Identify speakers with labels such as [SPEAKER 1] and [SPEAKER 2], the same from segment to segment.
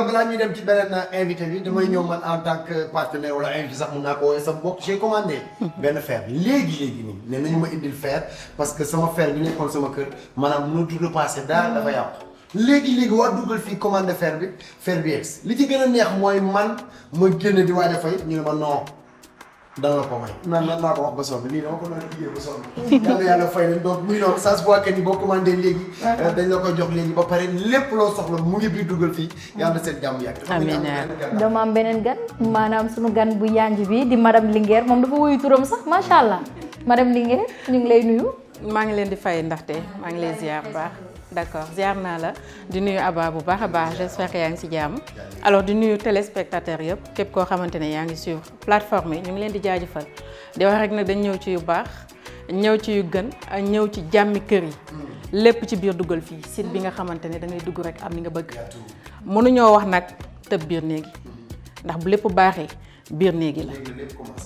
[SPEAKER 1] alors balaa ñuy dem ci beneen invité bi damay ñëw man en tant que partenaire wala invité sax mun naa ko woowee sama bopp j'ai commandé benn fer léegi nii ne nañu ma indil fer parce que sama fer bi nekkoon sama kër maanaam mënatu repassé daal dafa yàqu léegi waa duggal fii commandé fer bi ex li ci gën a neex mooy man ma génn di waaj a fay ñu ne ma non dana la ko may nan naa ko wax ba sonn lii dama ko doon liggéey ba sonn yàlla fay leen donc muy noonu ça se voit que ni boo commandé léegi dañ la koy jox léegi ba pare lépp loo soxla mu ngi biir dugal fii yàlla na seen jàmm yàgg.
[SPEAKER 2] amiin dama am beneen gan maanaam sunu gan bu yanj bi di madame Linguère moom dafa wuyu turam sax macha allah madame Linguère ñu ngi lay nuyu.
[SPEAKER 3] maa ngi leen di fay ndaxte maa ngi lay ziar bu baax. d'accord ziar naa la di nuyu Aba bu baax a baax j'espère que yaa ngi ci jàmm alors di nuyu téléspectateurs yëpp képp koo xamante ne yaa ngi suivre plateforme yi ñu ngi leen di jaajëfal di wax rek nag dañ ñëw ci yu baax ñëw ci yu gën ñëw ci jàmmi kër yi lépp ci biir duggal fii site bi nga xamante ne da ngay dugg rek am li nga bëgg mënuñoo wax nag tëb biir néegi ndax bu lépp baaxee biir néegi la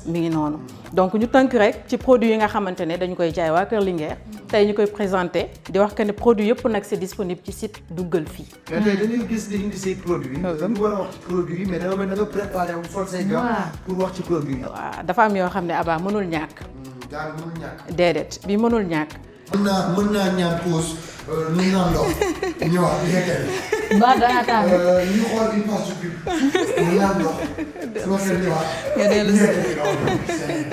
[SPEAKER 3] mi ngi noonu donc ñu tënk rek ci produit yi nga xamante ne dañu koy jaay waa Kër Linguère tey ñu koy présenté di wax que ne produit yëpp nag c'est disponible ci site duggal fii.
[SPEAKER 1] mais tey dañuy gis di indi say produits. dañu war a wax ci produit yi mais da nga préparé wu sol say gants pour wax ci produit yi.
[SPEAKER 3] waaw dafa am yoo xam ne Aba mënul ñàkk.
[SPEAKER 1] daal mënul ñàkk.
[SPEAKER 3] déedéet bi mënul ñàkk.
[SPEAKER 1] mën naa ñaan pause ñu naan ndox ñëwaat yeggale.
[SPEAKER 2] ba dana tàng.
[SPEAKER 1] ñu xool une page de pub ñu naan ndox sama xel ñëwaat.
[SPEAKER 3] nga dellu si.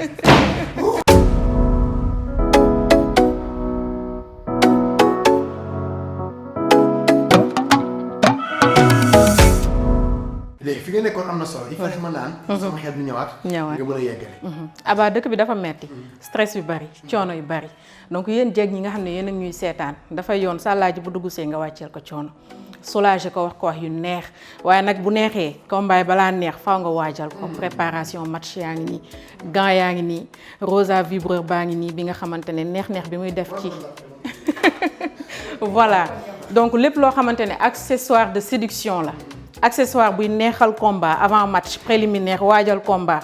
[SPEAKER 1] léegi fi nga nekkoon am na solo il fallait ma naan. sama xel bi ñëwaat. nga mën a yeggale.
[SPEAKER 3] Aba dëkk bi dafa metti stress yu bari coono yu bari donc yéen jeeg ñi nga xam ne yéen a ñuy seetaan dafay yoon sàllaaji bu dugg see nga wàcceel ko coono soulager ko wax yu neex waaye nag bu neexee combat balaa neex faaw nga waajal ko préparation match yaa ngi nii gants yaa ngi nii rosa vibreur baa ngi nii bi nga xamante ne neex bi muy def ci voilà donc lépp loo xamante ne accessoire de séduction la accessoire buy neexal combat avant match préliminaire waajal combat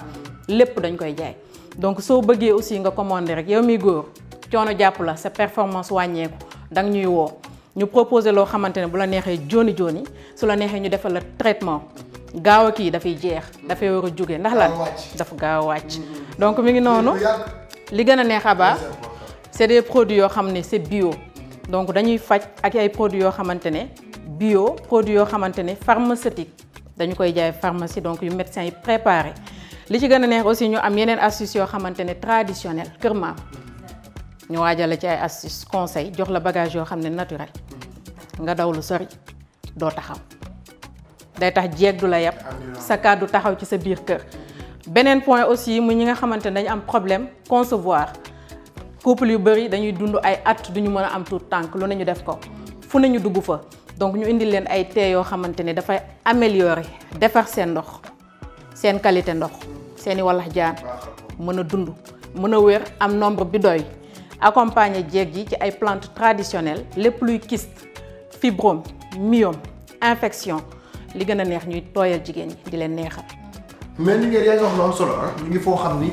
[SPEAKER 3] lépp dañ koy jaay donc soo bëggee aussi nga commander rek yow miy góor coono jàpp la sa performance wàññeeku danga ñuy woo ñu proposer loo xamante ne bu la neexee joni su la neexee ñu defal la traitement gaaw a kii dafay jeex dafay war a jóge ndax lan dafa gaaw a wàcc donc mi ngi noonu li gën a neex Aba c'est des produits yoo xam ne c'est bio donc dañuy faj ak ay produits yoo xamante ne bio produits yoo xamante ne pharmaceutique dañu koy jaay pharmacie donc yu médecins yi préparé li ci gën a neex aussi ñu am yeneen astuces yoo xamante ne traditionnel kër maam ñu waajal la ci ay astuces conseil jox la bagage yoo xam ne naturel nga daw lu sori doo taxaw day tax jeeg du la yab sa kàddu taxaw ci sa biir kër beneen point aussi mu ñi nga xamante ne dañu am problème concevoir couple yu bëri dañuy dund ay at duñu mën a am tout tànk lu ne ñu def ko fu ne ñu dugg fa donc ñu indil leen ay thé yoo xamante ne dafay améliorer defar seen ndox seen qualité ndox seeni wallax jaan mën a dund mën a wér am nombre bi doy accompagner jeeg ji ci ay plantes traditionnelles lépp luy kyste fibrome myome infection li gën a neex ñuy tooyal jigéen ñi di leen neexal.
[SPEAKER 1] mais li ngeen yaa ngi wax lu am solo ñu ngi foo xam ni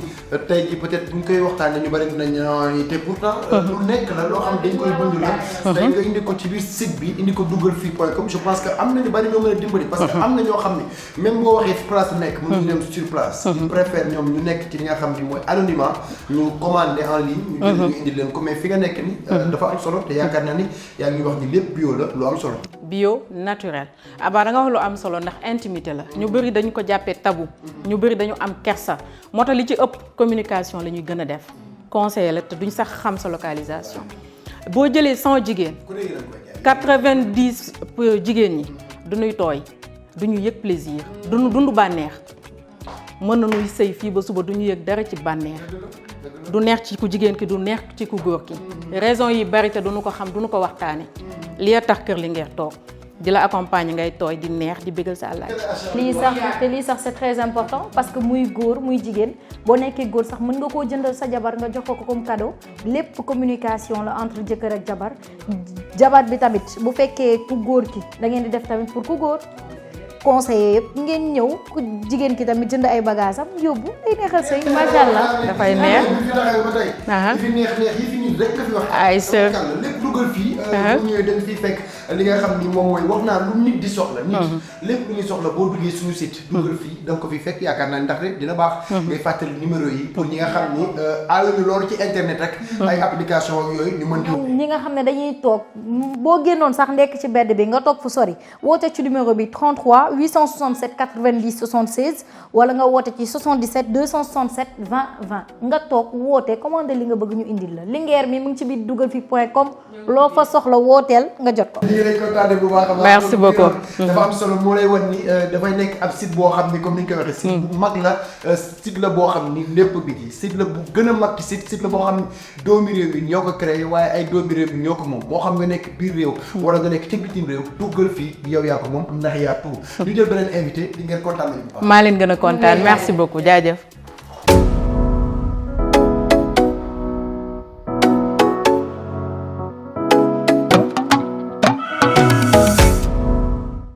[SPEAKER 1] tey jii peut-être bu ñu koy waxtaanee ñu bari dinañ te pourtant lu nekk la loo xam dañ koy dund la. tey nga indi ko ci biir site bi indi ko duggalfii.com je pense que am na ñu bari ñoo mën a dimbali. parce que am na ñoo xam ni même boo waxee fi place bu nekk. mënuñu dem sur place. ils préfèrent ñoom ñu nekk ci li nga xam ni mooy anonymat ñu commander en ligne. ñu indi leen ko mais fi nga nekk ni dafa am solo te yaakaar naa ni yaa ngi wax ni lépp bio la lu am solo.
[SPEAKER 3] bio naturel Aba da nga wax lu am solo ndax intimité la ñu bëri dañu ko jàppee tabou ñu bëri dañu am kersa moo tax li ci ëpp communication la ñuy gën a def conseiller la te duñ sax xam sa localisation boo jëlee 100 jigéen 90 jigéen ñi duñuy tooy duñu yëg plaisir duñu dund bànneex mën na nuy sëy fii ba suba duñu yëg dara ci bànneex du neex ci ku jigéen ki du neex ci ku góor ki raison yi bari te duñu ko xam duñu ko waxtaane li tax Kër Linguère toog di la accompagner ngay tooy di neex di bégal sa àllaaj
[SPEAKER 2] lii sax c'est très important parce que muy góor muy jigéen boo nekkee góor sax mën nga koo jëndal sa jabar nga jox ko comme cadeau lépp communication la entre jëkkër ak jabar bi tamit bu fekkee ku góor ki da ngeen di def tamit pour ku góor conseiller yëpp ngeen ñëw ku jigéen ki tamit jënd ay bagages am yóbbu ay neexal sëy macha allah
[SPEAKER 3] dafay neex
[SPEAKER 1] yi fi neex yi fi nit rek ka fi wax
[SPEAKER 3] ay sër
[SPEAKER 1] duggal fii. bu ñëwee da nga fiy fekk li nga xam ni moom mooy wax naa lu nit di soxla. nit lépp lu ñuy soxla boo duggee suñu site. duggal fii da nga ko fi fekk yaakaar naa ndax rek dina baax. ngay fàttali numéro yi pour ñi nga xam ni aaluñu loolu ci internet rek. ay application ak yooyu ñu mën di.
[SPEAKER 2] ñi nga xam ne dañuy toog boo génnoon sax nekk ci bedd bi nga toog fu sori woote ci numéro bi 33 867 90 76 wala nga woote ci 77 267 20 20 nga toog woote commandé li nga bëgg ñu indil la Linguère mi mu ngi ci biir dugalfi.com loo fa soxla wooteel nga jot ko.
[SPEAKER 1] lii lañ ko tànnee bu baax a baax.
[SPEAKER 3] merci beaucoup.
[SPEAKER 1] dafa am solo moo lay wan ni dafay nekk ab site boo xam ni comme ni ñu koy waxee. site bu mag la site la boo xam ni lépp bi ci site la bu gën a mag ci site la boo xam ni doomi réew yi ñoo ko créé waaye ay doomi réew yi ñoo ko moom moo xam nga nekk biir réew. wala nga nekk ci bitim réew duggal fii yow yaa ko moom ndax yaa tout. ñu jël beneen invité di ngeen kontaan nañu bu baax.
[SPEAKER 3] maa leen gën a kontaan merci beaucoup jaajëf.